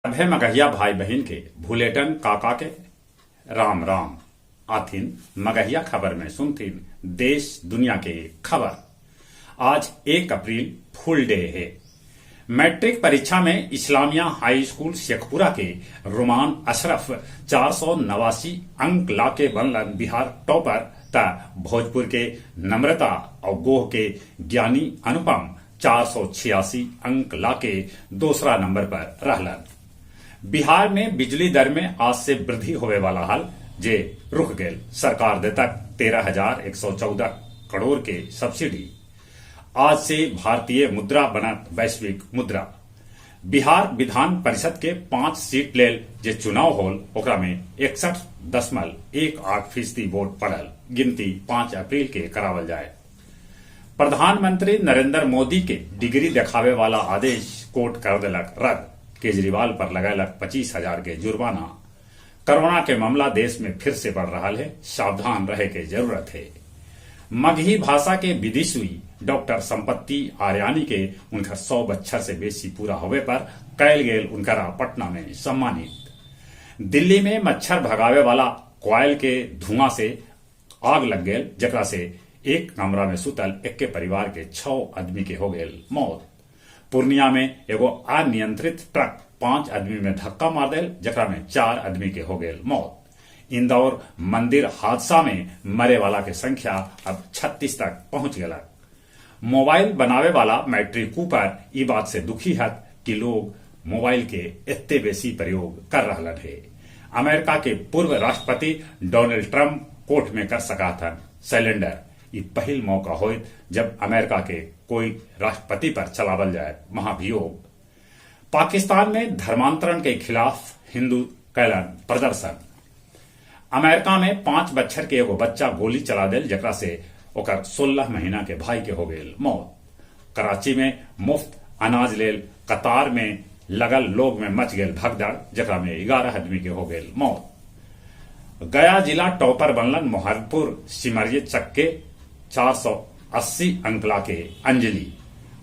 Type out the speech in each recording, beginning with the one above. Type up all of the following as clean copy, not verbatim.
सभे मगहिया भाई बहिन के भुलेटन काका के राम राम। आथिन मगहिया खबर में सुनथिन देश दुनिया के खबर। आज 1 अप्रैल फुल डे हे। मैट्रिक परीक्षा में इस्लामिया हाई स्कूल शेखपुरा के रुमान अशरफ 489 अंक लाके बनलन बिहार टॉपर त भोजपुर के नम्रता और गोह के ज्ञानी अनुपम 486 अंक लाके दूसरा नंबर पर रहलन। बिहार में बिजली दर में आज से वृद्धि होवे वाला हल जे रुक गेल। सरकार देतक 13,114 करोड़ के सब्सिडी। आज से भारतीय मुद्रा बनत वैश्विक मुद्रा। बिहार विधान परिषद के 5 सीट लेल जे चुनाव होल ओकरा में 61.18% वोट पड़ल। गिनती 5 अप्रैल के करावल जाए। प्रधानमंत्री नरेंद्र मोदी के डिग्री देखावे वाला आदेश कोर्ट कर देलक रद्द। केजरीवाल पर लगैलक 25,000 के जुर्माना। कोरोना के मामला देश में फिर से बढ़ रहा है, सावधान रहे के जरूरत है। मगही भाषा के विदिशुई डॉक्टर संपत्ति आर्यानी के उनका 100 बच्छर से बेसी पूरा होवे पर कैल गेल उनकरा पटना में सम्मानित। दिल्ली में मच्छर भगावे वाला क्वायल के धुआं से आग लग गेल, जकरा से एक कमरा में सुतल एक्के परिवार के 6 आदमी के हो गेल मौत। पूर्णिया में एगो अनियंत्रित ट्रक 5 आदमी में धक्का मार देल, जकरा में 4 आदमी के हो गेल मौत। इंदौर मंदिर हादसा में मरे वाला के संख्या अब 36 तक पहुंच गया। मोबाइल बनावे वाला मैट्री कूपर ई बात से दुखी हत कि लोग मोबाइल के इतने बेसी प्रयोग कर रहा है। अमेरिका के पूर्व राष्ट्रपति डोनाल्ड ट्रंप कोर्ट में कर सका था सिलेंडर। ये पहिल मौका होत जब अमेरिका के कोई राष्ट्रपति पर चलावल जाए महाभियोग। पाकिस्तान में धर्मांतरण के खिलाफ हिंदू कैलन प्रदर्शन। अमेरिका में 5 बच्छर के एगो बच्चा गोली चला देल, जकरा से ओकर 16 महीना के भाई के हो गेल मौत। कराची में मुफ्त अनाज लेल कतार में लगल लोग में मच गेल भगदड़, जकरा में 11 आदमी के हो गेल मौत। गया जिला टॉपर बनलन मोहनपुर सिमरिया चक के 480 अंक लाके अंजलि।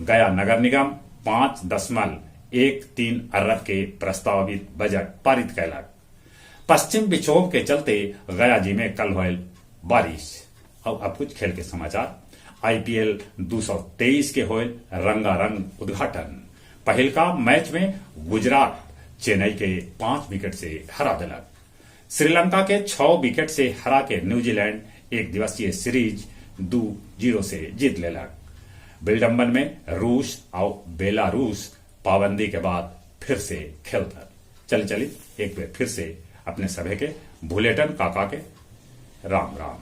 गया नगर निगम 5.13 अरब के प्रस्तावित बजट पारित कैलक। पश्चिम विक्षोभ के चलते गया जी में कल होयल बारिश। और अब कुछ खेल के समाचार। आईपीएल 223 के होयल रंगारंग उद्घाटन। पहिलका मैच में गुजरात चेन्नई के 5 विकेट से हरा दिलक। श्रीलंका के 6 विकेट से हरा के न्यूजीलैंड एक दिवसीय सीरीज 2-0 से जीत लेलक। बिल्डम्बन में रूस और बेलारूस पाबंदी के बाद फिर से खेलता। चल चली एक बार फिर से अपने सभे के भुलेटन काका के राम राम।